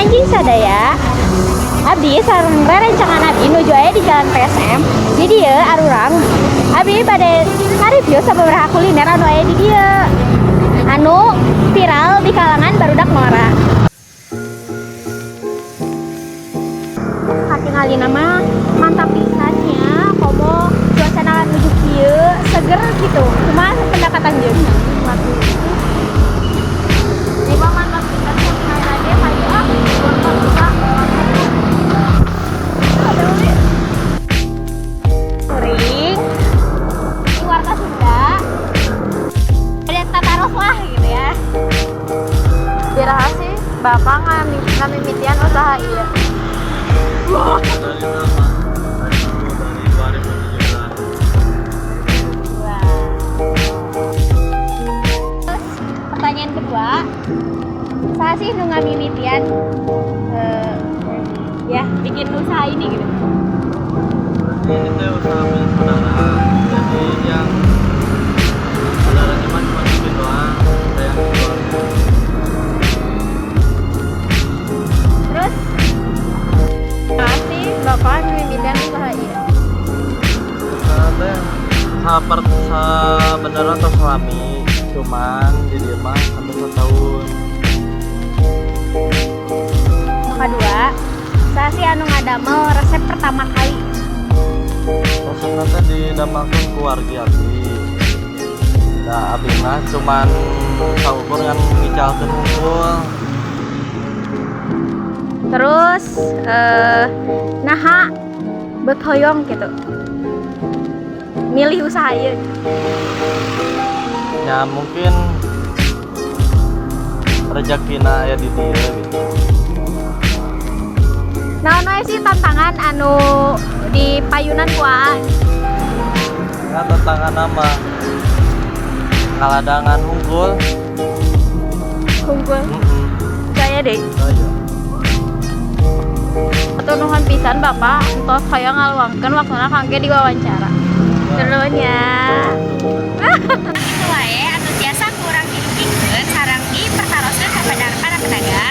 Enjing sadaya. Abdi sareng rerencangan abdi nuju aya di Jalan PSM. Di dieu arurang abdi bade ngareview sababaraha kuliner anu aya di dieu. Anu viral di kalangan barudak ngora. Katingalina mah mantap pisan nya, komo suasana nuju kieu seger gitu. Kumaha pendapatan jeung? Ini mah mantap pisan, mun lagi hayu ah. Buka. Kuring ini warta Sunda ada tataros lah gitu ya. Iraha sih Bapak ngamimitian usaha ieu? Dari lama, dari dulu, dari 2017. Terus pertanyaan kedua, saha sih nu ngamimitian ya bikin usaha ini gitu? Ini teh usaha milik saudara, jadi yang saudaranya mah cuma bikin doang, saya yang jualnya. Terus Iraha sih Bapak ngamimitian usaha ieu? Usaha teh saper sebenarnya atau suami, cuman di dia mah sampai 1 tahun. Nu kedua, saha sih anu ngadamel resep pertama kali? Resepna teh didamelkeun ku wargi abdi. Nah, abdi mah cuman saukur ngan ngicalkeun hungkul. Terus naha bet hoyong gitu milih usaha ieu? Ya, mungkin rezekina aya di dieu gitu. Naon wae sih tantangan anu di payunan ku Aa? Nah, tantangan mah ngaladangan hungkul. Hungkul. Saya deh. Oh, iya. Hatur nuhun pisan Bapak entos hoyong ngaluangkeun waktuna kangge diwawancara. Nuhun ya. Itu wae anu tiasa ku urang didugikeun sareng dipertaroskeun kepada para pedagang.